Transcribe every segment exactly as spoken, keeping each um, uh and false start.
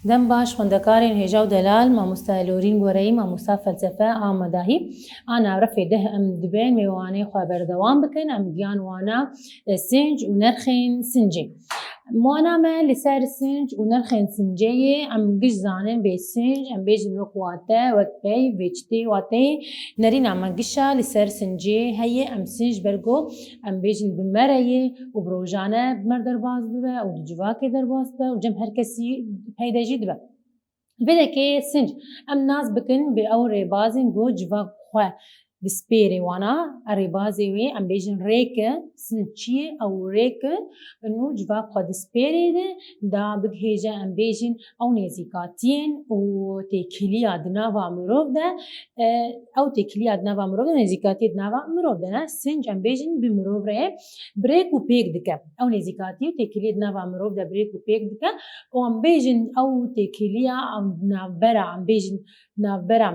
Dem baş xwendekarên hêja û delal, mamosta Lorîn Goreyî, mamosta felsefe a medahî. A nav refê deh em dibên mêwanê xwe berdewam bikin, em giyan wana, e, sinc û nerxên sincê. Wana me li ser sinc û nerxên sincê ye, em giş zanin bê sinc, em bêjin wek wate, wek pey, vê çitê wateyê. Nerîna me gişa li ser sincê heye, em sinc ji ber ku em bêjin bi me re ye û bi rojane bi me re derbas dibe û di civakê derbas dibe û cem her kesî peyde jî dibe. Vê dekê sinc em nas bikin bi ew rêbazên ku civak xwe dispêrê wana, rêbazê wê em bêjin rêk e, sinc çi ye? Ew rêk e, û civak xwe dispêrê de da bigihêje em bêjin ew nêzîkatiyên û têkiliya di nava mirov de, e, ew têkiliya di nava mirov de, nêzîkatiyê di nava mirov de ne, sinc em bêjin bi mirov re bi rêk û pêk dike. Ew nêzîkatî û têkiliyê di nava mirov de bi rêk û pêk dike û em bêjin ew têkiliya em navbera, em bêjin navbera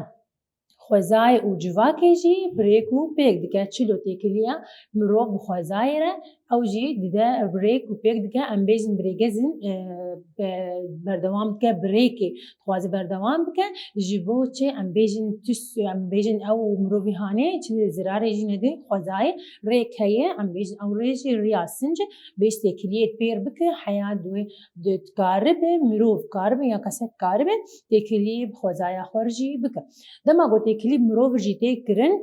xwezayê û civakê jî bi rêk û pêk dike. Çilo têkiliya mirov bi xwezayê re, ew jî dide bi rêk û pêk dike. Em bêjin bi rêgezin, e, be-, berdewam dike bi rêkê. Dixwaze berdewam bike, ji bo çi em bêjin tişt, em bêjin ew mirovî hanê, çi zirarê jî nedê xwezayê, rêk heye, em bêjin ew rê jî riya sinc e, bêj têkiliyê pêr bike, heya di wê di dikaribe, mirov karibe ya kesek karibe têkiliyê bi xwezaya xwe re jî bike. Dema ku têkilî bi mirov jî tê kirin,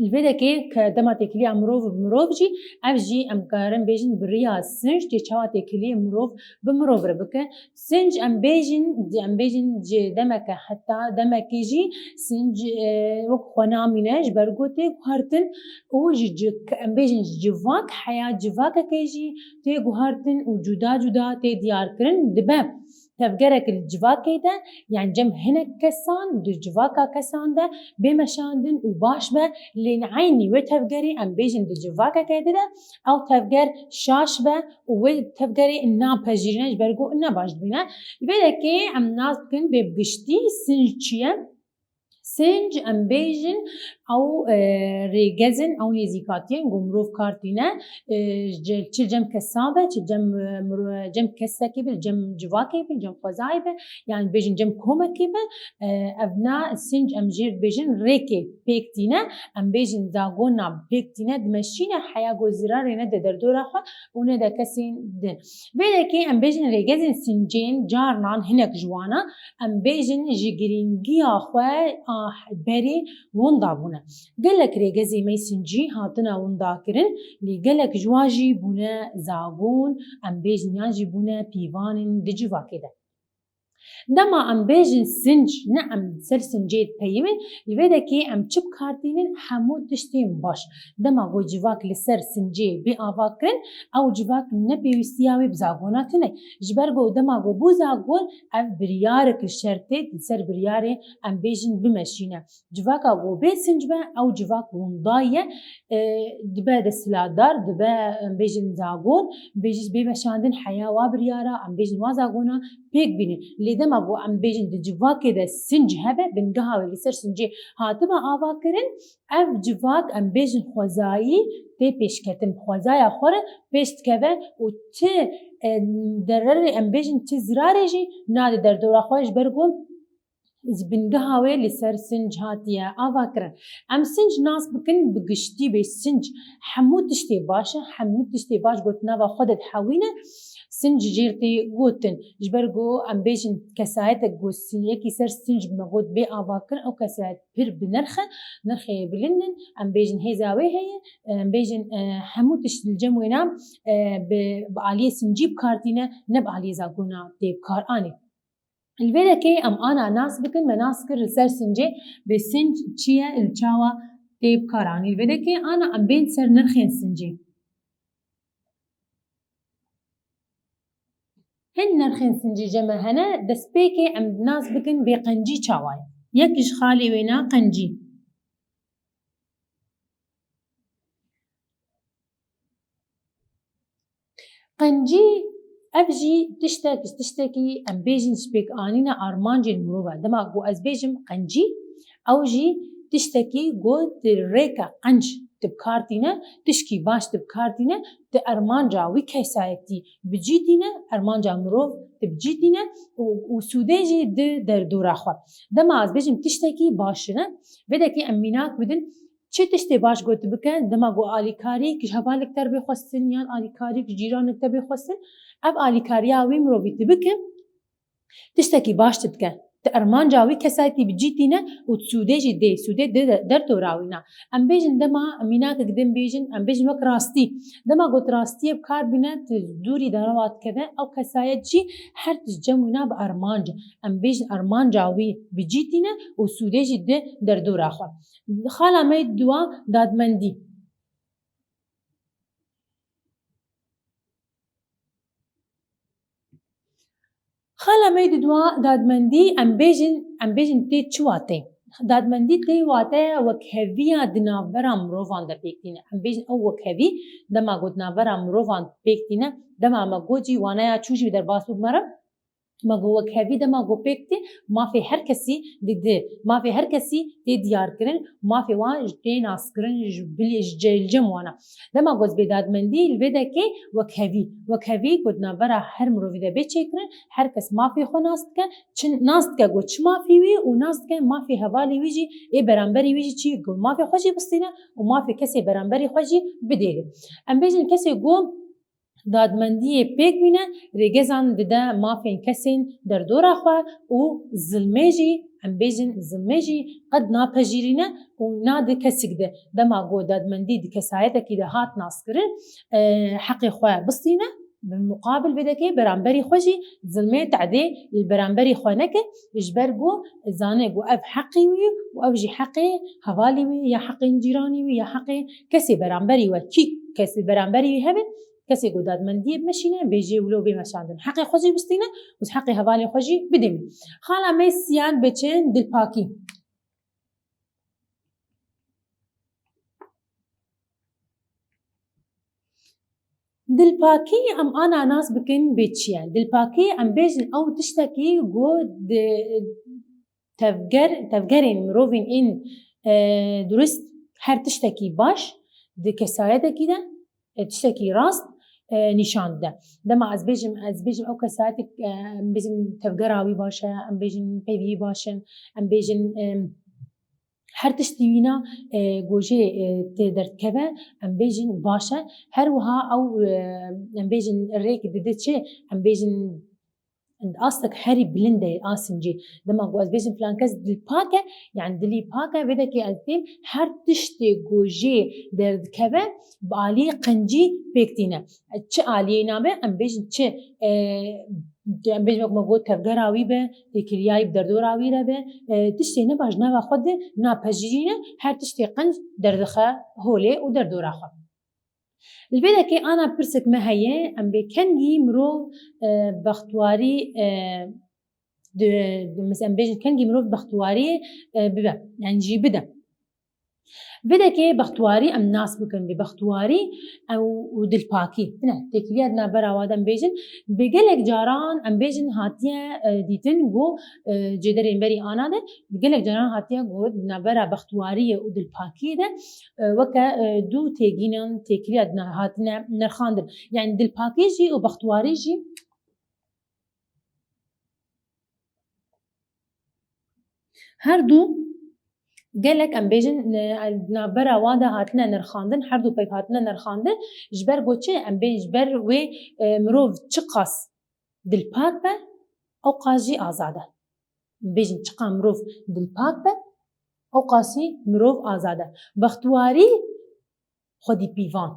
li vê dekê ke dema têkiliya mirov bi mirov jî, ev jî em karin bêjin bi riya sinc tê çawa têkiliyê mirov bi mirov re bike. Sinc em bêjin, em bêjin ji demeke heta demekê jî sinc, e, wek xwe namîne ji ber ku tê guhertin û ji ci-, em bêjin ji civak, heya civakekê jî tê guhertin û cuda cuda tê diyarkirin dibe. Tevgerek li civakê de, yani cem hinek kesan di civaka kesan de bê meşandin û baş be, lê li eynî wê tevgerê em bêjin di civakeke di de, ew tevger şaş be û wê tevgerê napejirîne ji ber ku ne baş dibîne. Vê dekê em nas bikin bê bi giştî sinc çi ye? Sinc, em bêjin, ew, e, rêgez in, ew nêzîkatiyên ku mirov kar tîne, e, ji, çi cem kesa be, çi cem, e, miro-, cem kesekê be, cem civakê be, cem xwezayê be, yani bêjin cem komekê be, e, ev na sinc em jê bêjin rêkê pêk tîne, em bêjin zagona pêk tîne, dimeşîne heya ku zirarê nede derdora xwe û nede kesên din. Vê yekê em bêjin rêgezên sincên carnan hinek ji wana em bêjin ji girîngiya xwe a berê winda bûne. Gelek rêgezê me sincî hatine windakirin, lê gelek ji wan jî bûne zagon, em bêjin yan jî bûne pîvanên di civakê de. Dema em bêjin sinc, ne em ser sincê dipeyivin, li vê dekê em çi bi kar tînin, hemû tiştên baş. Dema ku civak li ser sincê bê ava kirin, ew civak ne pêwîstiya wê bi zagona tune. Ji ber ku dema ku bû zagon, ev biryarek li ser tê, li ser biryarê em bêjin bimeşîne. Civaka ku bê sinc be, ew civak winda ye, e, dibe desthilatdar, dibe, em bêjin zagon, bêjî bê meşandin heya wa biryara, em bêjin wa zagona pêk bînin. Lê dema ku em bêjin di civakê de sinc hebe, bingeha wê li ser sincê hatibe ava kirin, ev civak em bêjin xwezayî tê pêşketin, xwezaya xwe re pêş dikeve û ti, e, dererê em bêjin ti zirarê jî nade derdora xwe ji ber ku ji bingeha wê li ser sinc hatiye ava kirin. Em sinc nas bikin bi giştî bê sinc hemû tiştê baş e, hemû tiştê baş got nava xwe de dihewîne, sinc jêr tê gotin. Ji ber ku em bêjin kesayetek ku sin-, yekî ser sinc me got bê ava kirin, ew kesayet pir bi nirx e, nirxê bilind in, em bêjin hêza wê heye, em bêjin, e, hemû tişt li cem wêna, e, bi, bi aliyê sincî bi kar tîne, ne bi aliyê zagona tê bi kar anî. Li vê dekê em ana nas bikin, me nas kir li ser sincê, bê sinc çi ye, li çawa tê bi kar anî. Li vê dekê ana em bên ser nirxên sincê. Hin nirxên sincê cem me hene, destpêkê em nas bikin bê qencî çawa ye. Yek ji xalê wêna qencî. Qencî, ev jî tiştek, tiştekî em bêjin ji pêk anîna armancên mirov e. Dema ku ez bêjim qencî, ew jî tiştekî ku di rêka qenc bi kar tîne, tişkî baş tu bi kar tîne, tu armanca wî kesayetî bi cî tîne, armanca mirov tu bi cî tîne û, û sûdê jî di derdora xwe. Dema ez bêjim tiştekî baş e, vêdekê em mînak bidin, çi tiştê baş got bike, dema ku alîkarî ji hevalek te bê xwestin yan alîkarî ji cîranek te bê xwestin, ev alîkariya wî mirovî tu bike, tiştekî baş tu dike. Tu armanca wî kesayetî bi cî tîne û sûdê jî dê, sûdê dê de-, derdora wî ne. Em bêjin dema mînakek din bêjin, em bêjin wek rastî. Dema got rastiyê bi kar bîne, tu dûrî de rewa dikeve, ew kesayet jî her tişt cem wî ne bi armanc. Em bêjin armanca wî bi cî tîne û sûdê jî di derdora xwe. Xala me duwa dadmendî. Xala me di dua dadmendî, em bêjin, em bêjin tê çi wateyê? Dadmendî tê wateya wekheviya di navbera mirovan de pêk tîne. Em bêjin ew wekhevî dema ku di navbera mirovan pêk tîne, dema me got jî waneya çû jî derbas bû me re, me got wekhevî dema ku pêk tê, mafê her kesî didi, mafê her kesî tê diyarkirin, mafê wan ji tê naskirin, ji bilê, ji cem wana. Dema got bê dadmendî, li vê dekê wekhevî. Wekhevî ku di navbera her mirovî de bê çêkirin, her kes mafê xwe nas dike, çi nas dike ku çi mafê wî û nas dike mafê hevalê wî jî, ê beramberî wî jî çi ku mafê xwe jî bistîne û mafê kesê beramberî xwe jî bidêre. Em bêjin kesê ku dadmendiyê pêk bîne, rêgezan dide mafên kesên derdora xwe û zilmê jî, em bêjin zilmê jî qet napejirîne û nade kesik de. Dema ku dadmendî di kesayetekî de hat naskirin, e, heqê xwe bistîne, bi muqabil vê dekê beramberî xwe jî zilmê tedê li beramberî xwe neke, ji ber ku zane ku ev heqê wî û ev jî heqê hevalî wî ya heqên cîranî wî ya heqê kesê beramberî we kî kes li beramberî wî hebe, kesê ku dadmendiyê bimeşîne, bêjê wilo bê meşandin. Heqê xwe jî bistîne û heqê hevalê xwe jî bidê min. Xala me siyan bêçin dilpakî. Dilpakî em ana nas bikin bê çi ye? Dilpakî em bêjin ew tiştekî ku di tevger, tevgerên mirovên ên, e, durist her tiştekî baş di kesayetekî de, e, tiştekî rast, e, nîşan dide. Dema ez bêjim, ez bêjim ew kesayetek, e, em bêjin tevgera wî baş e, em bêjin peyvî baş in, em bêjin, e, her tiştî wîna, e, gojê, e, tê derdikeve, em bêjin baş e. Her wiha ew, e, em bêjin rêk dide çi, em bêjin astek herî bilind e, a sincî. Dema ku ez bêjim filan kes dilpak e, yani dilî pak e, vê dekê ez dêm her tiştê ku jê derdikeve, bi alî qincî pêk tîne. Çi aliyê nabe, em bêjin çi, e, em bêjin wek me got tevgera wî be, têkiliyayî bi derdora wî re be, e, tiştê nebaş nava xwe de napejirîne, her tiştê qinc derdixe holê û derdora xwe. Li vê dekê ana pirsek me heye, em bê kengî mirov, e, bextwarî, e, di, di, mes-, em bêjin kengî mirov bextwarî, e, bibe, yani jî bide. Vê dekê bextwarî em nas bikin bi bextwarî ew û dilpakî. Tine têkiliya di navbera wa de em bêjin, bi gelek caran em bêjin hatiye, e, dîtin ku, e, cêderên berî ana de, gelek caran hatiye ku di navbera bextwariyê û dilpakiyê de, e, weke, e, du têgînan têkiliya di na-, hatine nirxandin. Yani dilpakî jî û bextwarî jî her du gelek em bêjin, e, di navbera wan de hatine nirxandin, her du peyv hatine nirxandin. Ji ber ku çi? Em bê ji ber wê, e, mirov çiqas dilpak be, ewqas jî azad e. Em bêjin çiqa mirov dilpak be, ewqas jî mirov azad e. Bextwarî xwedî pîvan.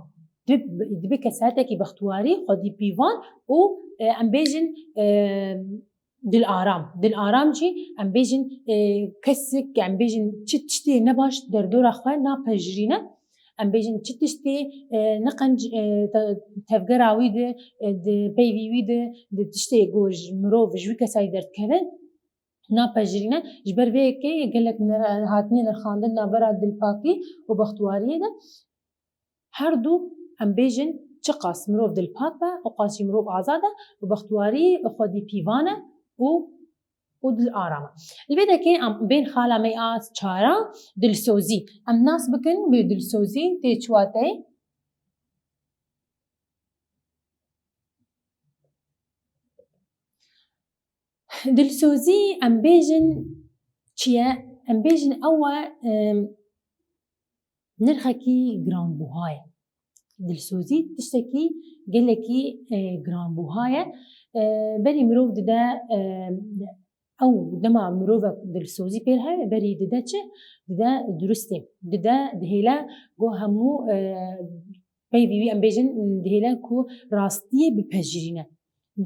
Dibe, dibe kesayetekî bextwarî xwedî pîvan û, e, em bêjin, e, dilaram. Dilaram jî em bêjin, e, kesik, em bêjin çi tiştê nebaş derdora xwe napejirîne. Em bêjin çi tiştê, e, ne qenc, e, te-, tevgera wî de, e, di peyvî wî de, di tiştê ku ji mirov ji wî kesayî derdikeve, napejirîne. Ji ber vê yekê gelek nir-, hatine nirxandin navbera dilpakî û bextwariyê de. Her du em bêjin çiqas mirov dilpak be, ewqas jî mirov azad e û bextwarî xwedî pîvan e û û dil aram e. Li vê dekê em bên xala me a çara, dilsozî. Em nas bikin bi dilsozî tê çi wateyê? Dilsozî em bêjin çi ye? Em bêjin ew e, em, nirxekî giranbûha ye. Dilsozî tiştekî gelekî, e, giranbûha ye. E, berî mirov dide, e, ew dema mirovek dilsozî pêr hebe, berî dide çi? Dide durustê. Dide dihêle ku hemû, e, peyvî wî em bêjin, dihêle ku rastiyê bipejirîne.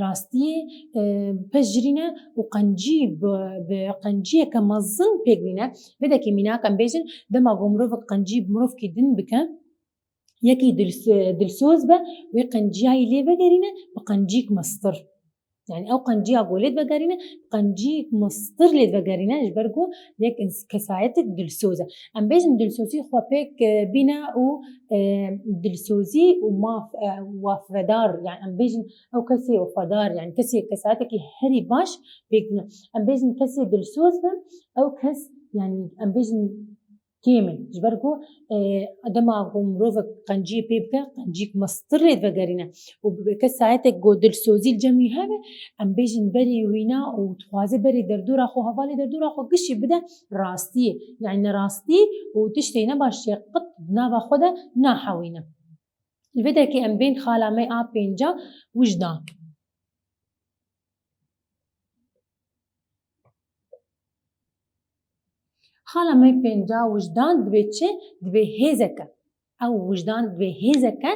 Rastiyê, e, bipejirîne û qencî bi, bi qenciyeke mezin pêk bîne. Vê dekê mînak em bêjin, dema ku mirovek qencî bi mirovkî din bike, yekî dils-, dilsoz be, wê qenciyayî lê vegerîne bi qencîk mestir. Yani ew qenciya ku lê vegerîne, bi qencîk mestir lê vegerîne, ji ber ku yek ins-, kesayetek dilsoz e. Em bêjin dilsozî xwe pêk, e, bîne û, e, dilsozî û maf, e, wafedar, yani em bêjin ew kesê wafedar, yani kesê, kesayetekî herî baş pêk bîne. Em bêjin kesê dilsoz be, ew kes, yani em bêjin kêm in. Ji ber ku, e, dema ku mirovek qenciyê pê bike, qencîk mestir lê vegerîne. Û bi kesayetek ku dilsozî li cem wî hebe, em bêjin berê wîna û dixwaze berê derdora xwe, hevalê derdora xwe gişî bide rastiyê. Yani nerastî û tiştê nebaş yê qet di nava xwe de nahewîne. Li vê dekê em bên xala me a pênca, wijdan. Xala me pênca wijdan divê çi? Divê hêzeke. Ew wijdan divê hêzeke,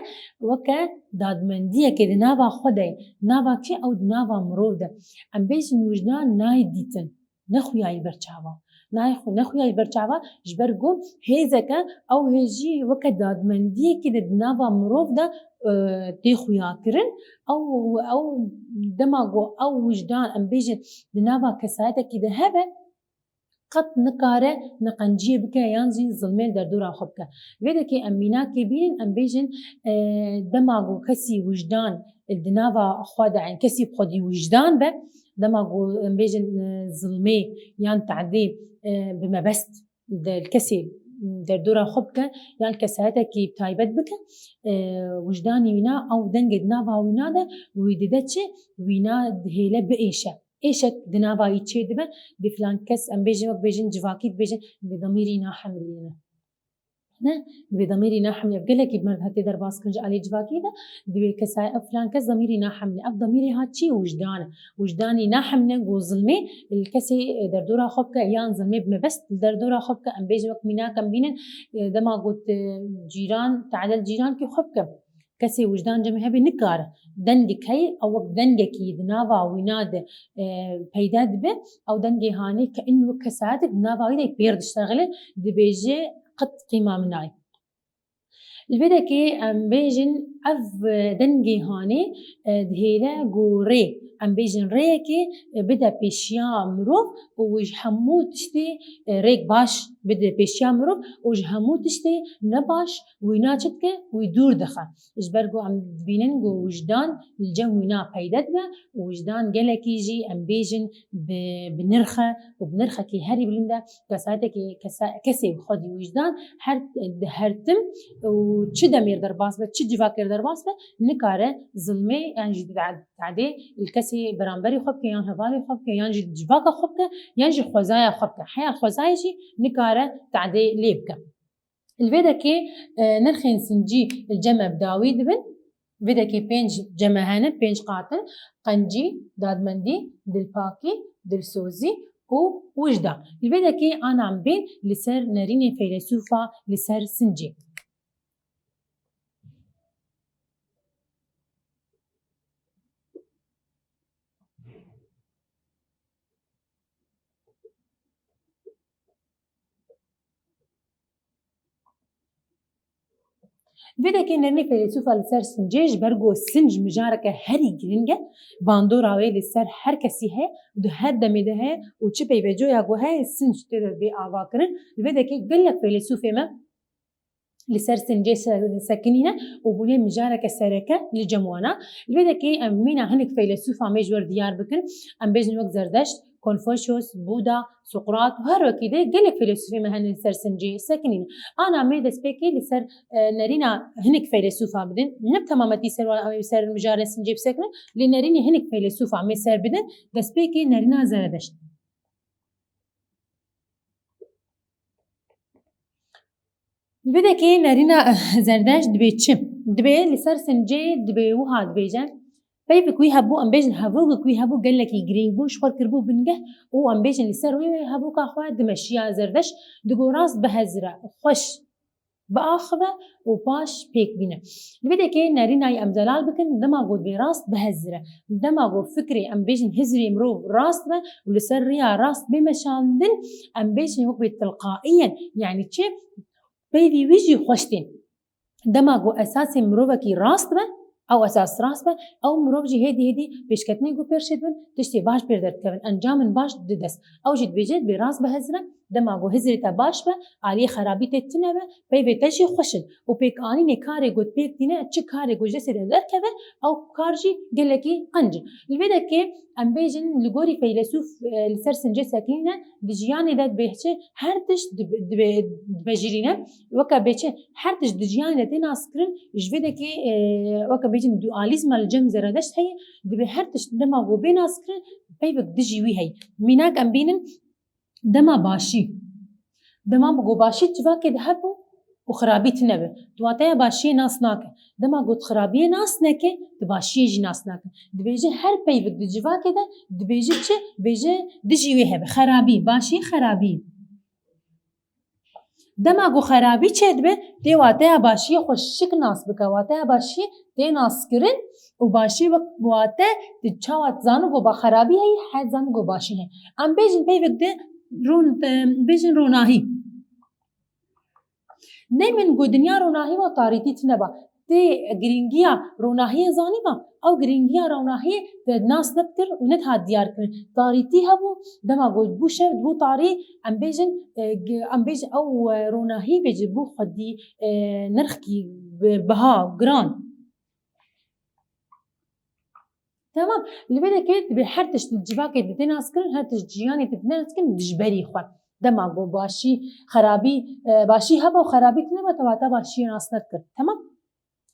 weke dadmendiyekê di nava xwe de ye. Nava kê? Ew di nava mirov de. Em bêjin wijdan nayê dîtin. Nexuya li ber çava. Nayê xwe, nexuya li ber çava, ji ber ku hêzeke, ew hêz jî weke dadmendiyekê de di nava mirov de, e, tê xuyakirin. Ew, ew dema ku ew wijdan, em bêjin, di nava kesayetekî de hebe, qet nikare ne qenciyê bike yan jî zilmê li derdora xwe bike. Vê dekê em mînakê bînin, em bêjin, e, dema ku kesî wijdan di nava xwe de, yani kesî bi xwedî wijdan be, dema ku em bêjin, e, zilmê yan tadê, e, bi mebest de li kesê derdora xwe bike, yan li kesayetekî taybet bike, e, wijdanî wîna ew dengê di nava wîna de wî dide çi? Wîna dihêle biêşe. Êşek di nava wî çê dibe, bi filan kes, em bêjin, wek bêjin civakî dibêjin, bi demîrî nahemlî ne. Ne, bi demîrî nahemlî, ev gelekî bi me re hatiye derbas kirin ji alî civakî de, dibê kesay, ev filan kes demîrî nahemlî. Ev demîrê ha çi? Wijdan e. Wijdanî nahemlî ku zilmê li kesê, e, derdora xwe bike, yan zilmê bi mebest li derdora xwe bike. Em bêjin wek mînak em bînin, e, dema got, e, cîran, tade li cîrankî xwe bike. Kesê wijdan cemê hebe nikare. Dengek heye, ew wek dengekî di nava wîna de, e, peyda dibe, ew dengê hanê ke in wek kesayetek di nava wî de pêr diştexile, dibêje qet qîma min nayê. Li vê dekê em bêjin ev, e, dengê hanê, e, dihêle ku rê, em bêjin rêyekê, e, bide pêşiya mirov û ji hemû tiştê, e, rêk baş bide pêşiya mirov û ji hemû tiştê nebaş wîna çi dike? Wî dûr dixe. Ji ber ku em dibînin ku wijdan li cem wîna peyde dibe û wijdan gelekî jî em bêjin bi, bi nirx e û bi nirxekî herî bilind e. Kesayetekî, kesa-, kesê bi xwedî wijdan her, her tim û çi demê re derbas be, çi civakê re derbas be, nikare zilmê yan jî tadê li kesê beramberî xwe bike, yan hevalê xwe bike, yan jî civaka xwe bike, yan jî xwezaya xwe bike. Heya xwezayê jî nikare tadê lê bike. Li vê dekê, e, nirxên sincî li cem me bi dawî dibin. Vê dekê pênc ceme hene, pênc qat in: qencî, dadmendî, dilpakî, dilsozî û wijdan. Li vê dekê ana em bên li ser nerînê feylesûfa li ser sincê. Vê dekê nerînê feylesûfa li ser sincê, ji ber ku sinc mijareke herî giring e, bandora wê li ser her kesî heye, di her demê de heye û çi peyvecoya ku heye sinc tê de bê avakirin. Li vê dekê gelek feylesûfê me li ser sincê se-, sekinîne û bûne mijareke sereke li cem wan a. Li vê dekê em mîna hinek feylesûfa me ji we re diyar bikin. Em bêjin wek Zerdeşt, Konfuçyus, Buda, Sokrat û her wekî de gelek feylesûfê me hene li ser sincê sekinîne. Ana me destpêkê li ser, e, nerîna hinek feylesûfa bidin. Ne bi temametî ser wan em ê ser mijarê sincê bisekinin, lê nerînê hinek feylesûfa me ser bidin, destpêkê nerîna Zeredeşt. Li vê dekê nerîna, eh, Zerdeşt dibê çi? Dibê li ser sincê dibê wiha dibêje, peyvek wî hebû, em bêjin hevogek wî hebû gelekî girîng bû, ji xwe kiribû bingeh û em bêjin li ser wê hevoka xwe dimeşiya Zerdeşt, digo rast bihezire, xweş biaxive û paş pêk bîne. Li vê dekê nerînayî em zelal bikin, dema ku dibê rast bihezire. Dema ku fikrê em bêjin hizrê mirov rast be û li ser riya rast bê meşandin, em bêjin wek bê tilqaiyen, yanî çi? Peyvî wî jî xweş tên. Dema ku esasê mirovekî rast be, ew esas rast be, ew mirov jî hêdî hêdî pêşketinê ku pêr şêdibin, tiştê baş pêr derdikevin, encamên baş dide dest. Ew jî dibêje, dibê rast bihezire, dema ku hizrê te baş be, aliyê xerabî tê tune be, peyvê te jî xweş in. Û pêkanînê karê ku pêk tîne, çi karê ku ji destê te derkeve, ew kar jî gelekî qenc e. Li vê dekê em bêjin, li gorî feylesûf, e, li ser sincê sekinîne, di jiyanê de dibê çi, her tişt dibe-, dibe-, dibejirîne. Weke bê çi, her tişt di jiyanê de tê naskirin, ji vê dekê, e, weke bêjin dualîzma li cem Zeredeşt heye, dibê her tişt dema ku bê naskirin, peyvek dijî wî heye. Mînak em bînin, dema başî. Dema ku başî civakê de hebû û xirabî tune be, tu wateya başiyê nas nake. Dema ku tu xirabiyê nas neke, tu başiyê jî nas nake. Dibêje her peyvek di civakê de, dibêje çi? Dibêje dijî wê hebe. Xerabî, başî, xerabî. Dema ku xerabî çêdibe, tê wateya başiyê xwe şik nas bike. Wateya başiyê tê naskirin û başî wek wate, tu çawa dizanî ku ba xerabî heye, her dizanî ku başî heye. Em bêjin peyvek de ron-, em, bêjin ronahî. Ne min ku dinya ronahî wa tarîtî tune ba. Tê girîngiya ronahiyê zanîba, ew girîngiya ronahiyê te nas nedikir û nedihat diyar kirin. Tarîtî hebû, dema ku bû şev, bû tarî, em bêjin, e, g-, em bêjin ew, e, ronahî bêjin bû xwedî, e, nirxkî bi-, biha, giran. Temam. Li vê dekê dibê her tişt li civakê de tê naskirin, her tişt jiyanê de tê naskirin dijberî xwe. Dema ku başî, xerabî, e, başî heba û xerabî tune be, te wata başiyê nas nedikir. Temam.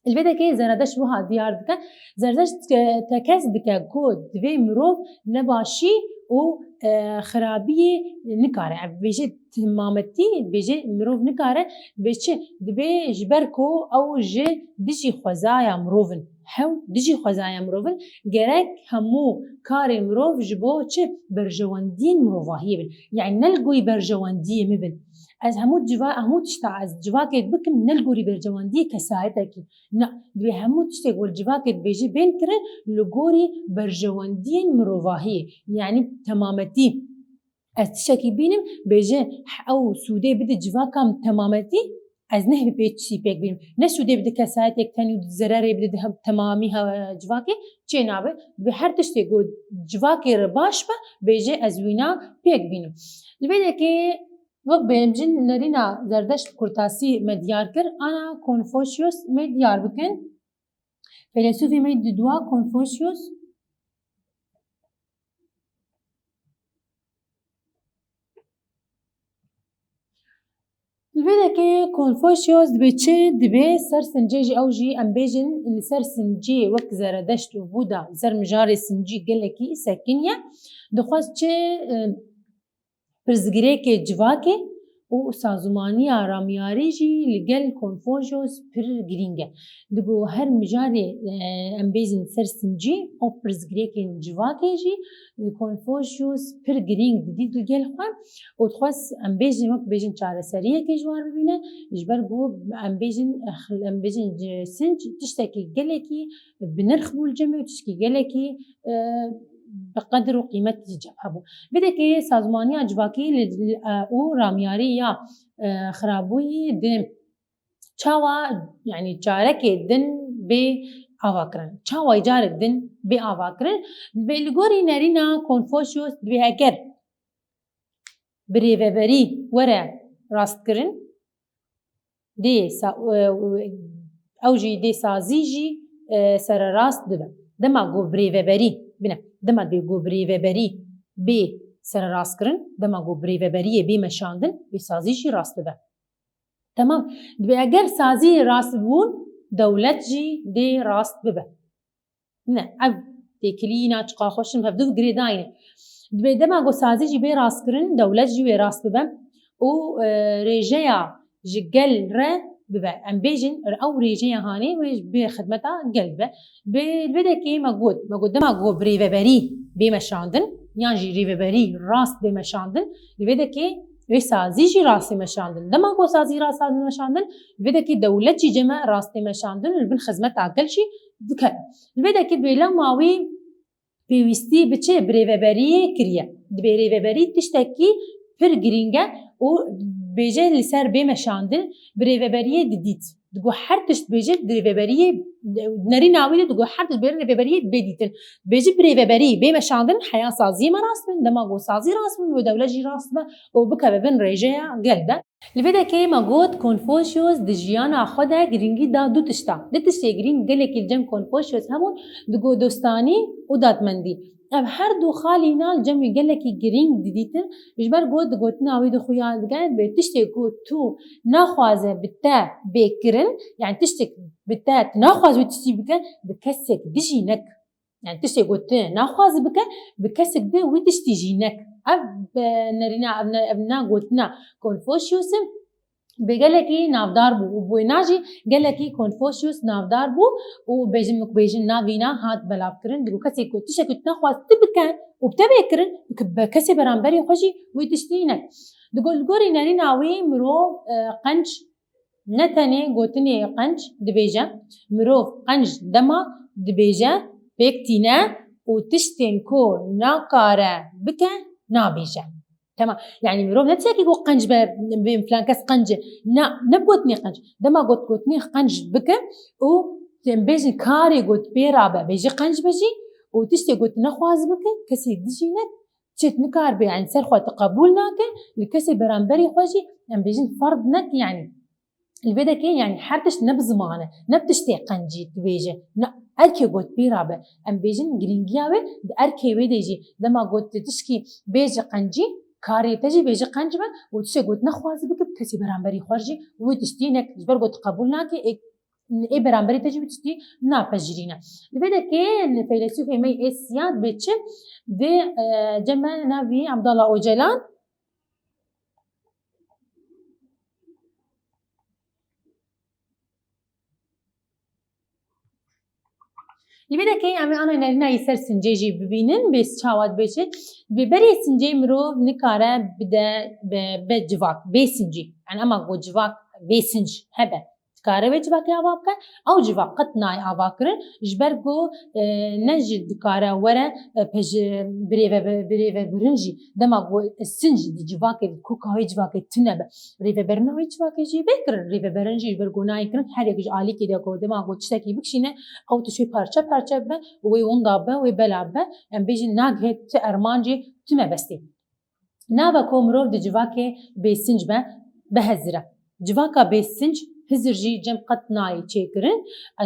Li vê dekê Zeredeşt wiha diyar dike. Zeredeşt, e, tekez dike ku divê mirov nebaşî û, e, xerabiyê nikare. Ev bêje temametî, bêje mirov nikare, bê çi? Dibê ji ber ku ew ji dijî xwezaya mirov in. Hew dijî xwezaya mirov in. Gerek hemû karê mirov ji bo çi? Berjewendiyên mirovahiyê bin. Yani ne li gorî berjewendiyê min bin. Ez hemû civa-, hemû tişta ez civakê bikim, ne li gorî berjewendiyê kesayetekî. Na, divê hemû tiştê ku li civakê dibêje bên kirin, li gorî berjewendiyên mirovahiyê. Yani temametî. Ez tiştekî bînim, bêje, ew sûdê bide civaka min temametî, ez nehbî pê tiştî pêk bînim. Ne sûdê bide kesayetek tenî û zererê bide di hem-, temamî he-, civakê, çê nabe. Dibê her tiştê ku civakê re baş be, bêje ez wîna pêk bînim. Li vê dekê wek bêjin nerîna Zerdeşt kurtasî me diyar kir, ana Konfuçyus me diyar bikin. Feylesûfê me di dua Konfuçyus. Li vê dekê Konfuçyus dibê çi? Dibê ser sincê jî, ew jî em bêjin li ser sincê wek Zeredeşt û Buda li ser mijarê sincî gelekî sekiniye. Dixwest çi, e, pirsgirêkê civakê û sazûmaniya ramyarî jî li gel Konfuçyus pir girîng e. Digo her mijarê, e, em bêjin ser sincî û pirsgirêkên civakê jî, e, Konfuçyus pir girîng didît li gel xwe û dixwest em bêjin wek bêjin çareseriyekê ji wan bibîne, ji ber ku em bêjin, em bêjin sinc tiştekî gelekî bi nirx bû li cem wê û tiştekî gelekî, e, bi qedir û qîmet li cem hebû. Vê dekê sazmaniya civakî li, li, e, û ramyarî ya, e, xirabûyî di çawa, yanî carekê din bê avakirin. Çawa carek din bê avakirin? Bê li gorî nerîna Konfuçyus dibê eger birêveberî were rastkirin, dê sa-, e, ew jî dê sazî jî, e, sererast bibe. Dema ku birêveberî, bine, dema dê ku birêveberî bê sererast kirin, dema ku birêveberiyê bê meşandin, wê sazî jî rast bibe. Temam. Dibê eger sazî rast bibûn, dewlet jî dê rast bibe. Ne, ev têkilî îna çiqa xweş in, hevdu girêdayî ne. Dibê dema ku sazî jî bê rastkirin, dewlet jî wê rast bibe û, e, rêjeya ji gel re bibe. Em bêjin, ew rêjeya hanê wê bê xidmeta gel bibe. Bi, li vê dekê me got, me got dema ku birêveberî bê meşandin, yan jî rêveberî rast bê meşandin, li vê dekê wê sazî jî rast bê meşandin. Dema ku sazî rast bê meşandin, li vê dekê dewlet jî cem e rast bê meşandin û li bin xizmeta gel jî dikeve. Li vê dekê dibê lewma wî pêwîstî bi çi? Bi rêveberiyê kiriye. Dibê rêveberî tiştekî pir girîng e û bêje li ser bê meşandin, bi rêveberiyê didît. Digo her tişt bêje di rêveberiyê, nerîna wî de digo her tişt bêje rêveberiyê bê dîtin. Bêje bi rêveberî bê meşandin, heya saziyê me rast bin, dema ku sazî rast bin, wê dewlet jî rast be û bikeve bin rêjeya gel de. Li vê dekê me got, Konfuçyus di jiyana xwe de girîngî da du tişta. Du tiştê girîng gelekî li cem Konfuçyus hebûn, digo dostanî û dadmendî. Ev her du xalîna li cem wî gelekî girîng didîtin, ji ber ku di gotina wî de xuya dike, bê tiştê ku tu naxwaze bi te bê kirin, yani tiştek bi te, tu naxwaze wî tiştî bike, bi kesek dijî nek. Yani tiştê ku tu naxwazî bike, bi kesek de wî tiştî jî nek. Ev, e, nerîna, ev ne, ev ne gotina Konfuçyus e. Bê gelekî navdar bû û bi wêna jî gelekî Konfuçyus navdar bû û bêjin, min ku bêjin navîna hat belavkirin. Digo kesê ku tiştekî tu naxwaz tu bike û bi te bê kirin, bi kesê beramberî xwe jî wî tiştî nek. Digo li gorî nerîna wî mirov, e, qenc Ne tenê gotinê qenc dibêje, mirov qenc dema dibêje pêk tîne û tiştên ku nakare bike nabêje. Temam. Yani mirov ne tiştekî ku qenc be, bê filan kes qenc e. Na, ne gotinê qenc. Dema got, gotinê qenc bike û em bêjin karê got pê rabe, bêjî qenc be jî û tiştê got nexwaz bike, kesê dijî ne, çêt nikar be, yani ser xwe tu qebûl nake, li kesê beramberî xwe jî em bêjin ferd nek yani. Li vê dekê, yani her tişt ne bi ziman e, ne bi tiştê qencî dibêje, ne erkê got pê rabe. Em bêjin girîngiya wê di erkê wê de jî. Dema got tu tişkî bêje qencî, karê te jî bêje qenc be û tiştê got nexwazî bike, bi kesê beramberî xwe jî wî tiştî nek, ji ber got qebûl nake, ê, ê beramberî te jî wî tiştî napejirîne. Li vê dekê feylesûfê me yê Êsiya dibê çi? Dê, e, cem me navî Abdallah Ocalan. Li vê dekê em ê ana nerîna yî ser sincê jî bibînin, bê çawa dibê çi? Dibê berê sincê mirov nikare bide be, be civak, bê sincî. Yani ema ku civak bê sinc hebe, dikare wê civakê ava bike, ew civak qet nayê ava kirin, ji ber ku, e, ne jî dikare were, e, pej-, birêve-, birêvebirin jî. Dema ku sinc di civakê, koka wê civakê tune be, rêveberina wê civakê jî bê kirin. Rêveberin jî ji ber ku nayê kirin, her yek ji alîkê de ku dema ku tiştekî bikişîne, ew tişt wê parçe parçe bibe, wê winda bibe, wê bela bibe. Em bêjin nagihê ti ermancê, ti mebestê. Nabe ku mirov di civakê bêsinc be, bihezire. Civaka bêsinc hizir jî cem qet nayê çêkirin,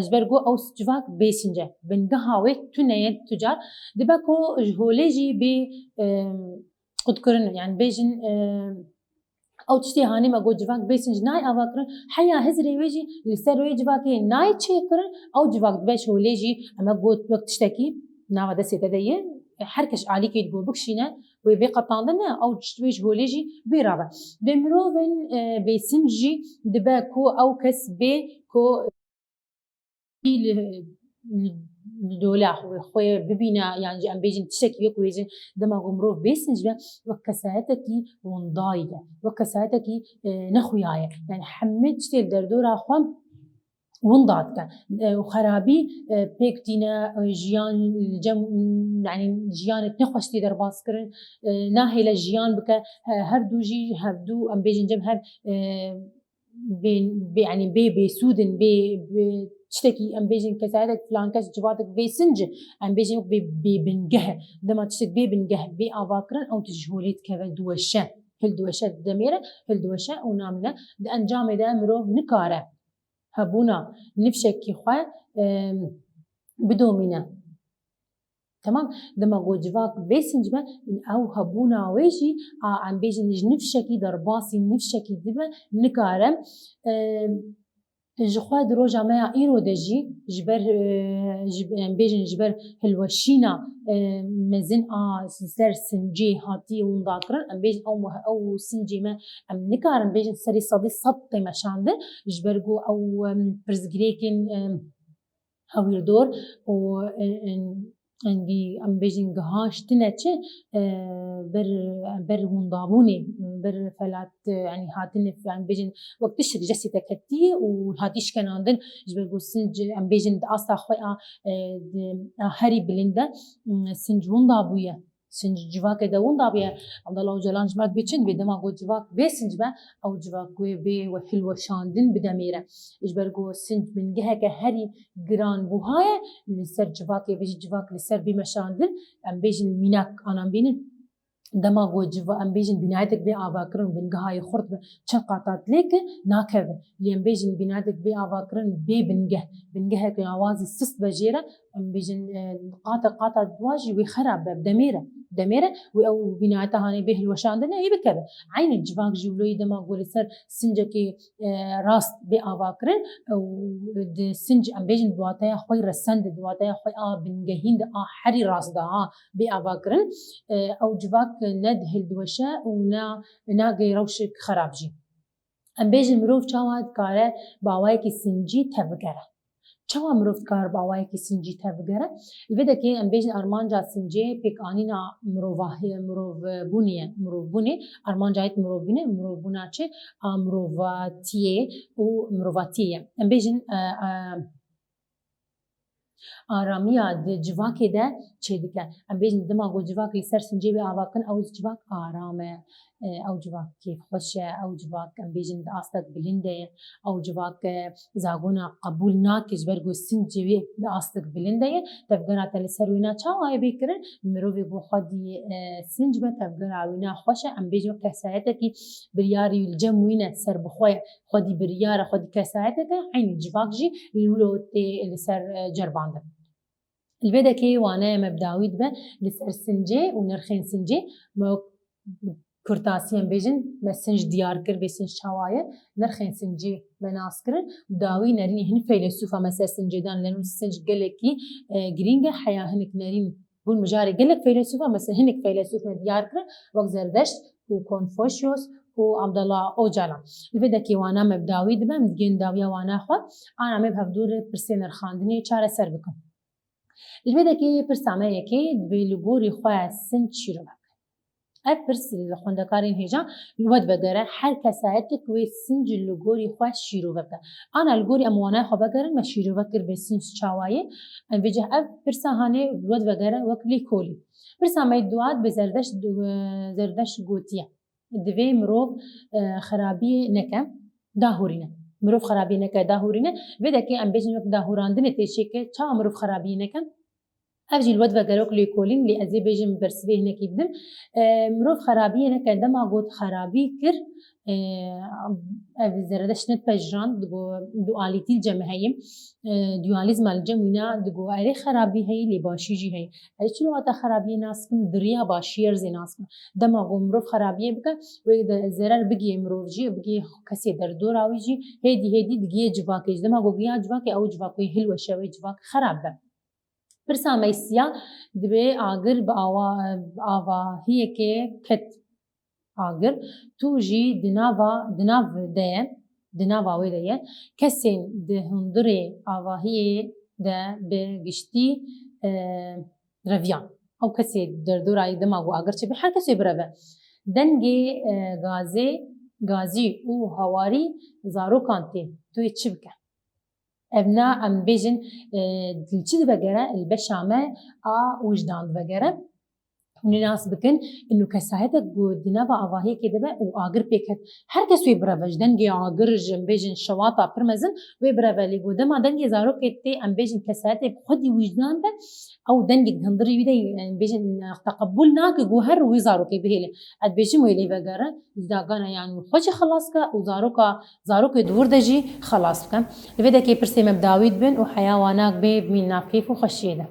ji ber ku ew civak bêsinc e. Bingeha wê tune ye tu car. Dibe ku ji holê jî bê, em, qutkirin, yani bêjin, em, ew tiştê hanê me got civak bêsinc nayê avakirin, heya hizirê wê jî li ser wê civakê nayê çêkirin, ew civak dibe ji holê jî, em got wek tiştekî nava destê te de ye, her kes alîkê digo bikişîne, wê bê qetandin ne, ew tişt wê ji holê jî bê rabe. Dê mirovên, e, bêsinc jî dibe ku ew kes bê ku li, li dola xwe, xwe bibîne, yan jî em bêjin tiştekî wek wêjin, dema ku mirov bêsinc be, wek kesayetekî windayî ye, wek kesayetekî, e, nexuya ye. Yani hemî tiştê li derdora xwe winda dike. E, û xerabî, e, pêk tîne, e, jiyan, cem, yani jiyanek nexweş tê derbas kirin, e, nahêle jiyan bike, e, her du jî, hevdu, em bêjin cem hev, e, bê, bê, yani bê bêsûd in, bê, bê tiştekî, em bêjin kesayetek filan kes civatek bêsinc e, em bêjin wek bê, bê bingeh e. Dema tiştek bê bingeh bê avakirin, ew tişt ji holê dikeve diweşe. Hil diweşe, demêre, hil diweşe û namîne. Di encamê de mirov nikare hebûna nifşekî xwe, em, bidomîne. Temam, dema ku civak bê sinc be, ew hebûna wê jî, a, em bêjin ji nifşekî derbasî nifşekî dibe, nikare, e, ji xwe di roja me ya îro de jî, ji ber, e, ji, em bêjin ji ber hilweşîna, e, mezin a ser sincê hatiye windakirin, em bêjin ew, ew sincê me em nikarin bêjin serê sedî sed tê meşandin, ji ber ku ew, em, pirsgirêkên, em, hewîrdor û, e, e, engî em bêjin gihaş tine çi, e, ber, ber windabûnê, ber felat, e, yanî hatine, em bêjin wek tiştek jestî te ketî û hatî şkenandin, ji ber ku sinc, em bêjin di asta xwe a, e, di, a herî bilind de, m, sinc winda bûye. Sinc civakê de winda bûye. Abdullah Ocalan ji me dibê çi? Dibê dema ku civak bê sinc be, ew civak wê bê we hilweşandin bi demê re. Ji ber ku sinc bingeheke herî giran buha ye, li ser civakê, vê jî civak li ser bê meşandin, em bêjin mînak anan bînin. Dema ku civa-, em bêjin bînayetek bê avakirin, bingeha yê xurt be, çend qata dilê ke nakeve. Lê em bêjin bînayetek bê avakirin bê bingeh, bingehek lawazî sist be jê re, em bêjin, e, qata, qata dua jî wê xerab be, demê re, demê re, wê ew bînayeta hanê bê hilweşandine, wê bikeve. Eynî civak jî wilo yî dema ku li ser sincekê, e, rast bê avakirin, ew di sinc, em bêjin di wateya xwe yî resend de, di wateya xwe a bingehîn de, a herî rast de, a bê avakirin, e, ew civak ne dihildiweşe û ne, nagê rewşek xerab jî. Em bêjin mirov çawa dikare bi awayekî sincî tevbigere? Çawa mirov dikare bi awayekî sincî tevbigere? Li vê dekê em bêjin armanca sincê pêkanîna mirovahiye, mirovbûnê ye, mirovbûnê, armanca yê mirovbûnê, mirovbûna çi? A mirovatiyê û mirovatiyê ye. Em bêjin, e, e, aramiya di civakê de çêdike. Em bêjin dema ku civak li ser sincê bê avakirin, ew civak aram e, e, ew civak kêfxweş e, ew civak em bêjin di astek bilind de ye, ew civak, e, zagona qebûl nake ji ber ku sincê wê di astek bilind de ye. Tevgera te li ser wêna çawa ye bê kirin? Mirovê ku xwedî, e, sinc be, tevgera wîna xweş e. Em bêjin wek kesayetekî biryarî li cem wî ne, serbixwe ye. Xwedî biryar e, xwedî kesayetek e, eynî civak jî li wilo tê li ser, e, ceribandin. Li vê dekê waneya me bi dawî dibe li ser sincê û nirxên sincê. Me kurtasî em bêjin, me sinc diyar kir, bê sinc çawa ye, nirxên sincê me nas kirin. Dawî nerînê hin feylesûfa me ser sincê dan, lê sinc gelekî, e, girîng e, heya hinek nerîn bûn mijarê gelek feylesûfa, mesela hinek feylesûf me diyar kirin, wek Zerdeşt û Konfuçyos û Abdullah Ocalan. Li vê dekê wana me bi dawî dibe, em digihên dawiya wana xwe, ana me bi hevdû re pirsê nirxandinê çareser bikin. Li vê dekê pirsa me yekê dibê li gorî xwe sinc şîrove bike. Ev pirs li xwendekarên hêja li we divegere, her kesayetek wê sinc li gorî xwe şîrove bike. Ana li gorî em wanayê xwe vegerin, me şîrove kir bê sinc çawa ye. Em vê cih ev pirsa hanê li we divegere wek lêkolîn. Pirsa me dua dibê Zerdeşt, Zerdeşt gotiye. Divê mirov, e, xerabiyê neke, dahûrîne. Mirov xerabiyê neke, dahûrîne. Vê dekê em bêjin wek dahûrandinê tê çêke, çawa mirov xerabiyê neke? Ev jî li we divegere wek lêkolîn, lê ez ê bêjim bersivê hinekî bidim. E, mirov xerabiyê neke, dema got xerabî kir, e, ev Zerdeşt ne pejirand, digo dualîtî li cem heye. E, dualîzma li cem wîna digo erê xerabî heye, lê başî jî heye. Ez çi wata xerabiyê nas bikim, di riya başiyê ez ê nas bikim. Dema ku mirov xerabiyê bike, wê de zerer bigihê mirov jî, bigihê kesê derdora wî jî, hêdî hêdî digihê civakê jî. Dema ku giya civakê, ew civak wê hilweşe, wê civak xerab be. Pirsa me yê siya dibê agir bi awa-, bi avahiyekê ket agir. Tu jî di nava, di nav de ye, di nava wê de ye. Kesên di hundirê avahiyê de bi giştî, e, reviyan. Ew kesê derdora yê dema ku agir çêbe, her kes wê bireve. Dengê, e, gazê, gazî û hawarî zarokan tê. Tu yê çi bike? Ev na em bêjin, e, li çi divegere, li beşa me a wijdan divegere. Hûn ê nas bikin, inu kesayetek ku di nava avahiyekê de be û agir pê ket, her kes wê bireve, ji dengê agir, ji, em bêjin, şewata pir mezin wê bireve. Lê ku dema dengê zarokê tê, em bêjin, kesayetê bi xwedî wijdan be, ew dengê di hundirê wî de, em bêjin, teqebûl nake ku her wî zarokê bihêle. Ez dibêjim wê lê vegere, ji dagana yan wî xwe jî xelas ke û zaroka, zarokê di wir de jî xelas bike. Li vê dekê pirsê me bi dawî dibin û heya wana bê bimîn nav kêf û xweşiyê de.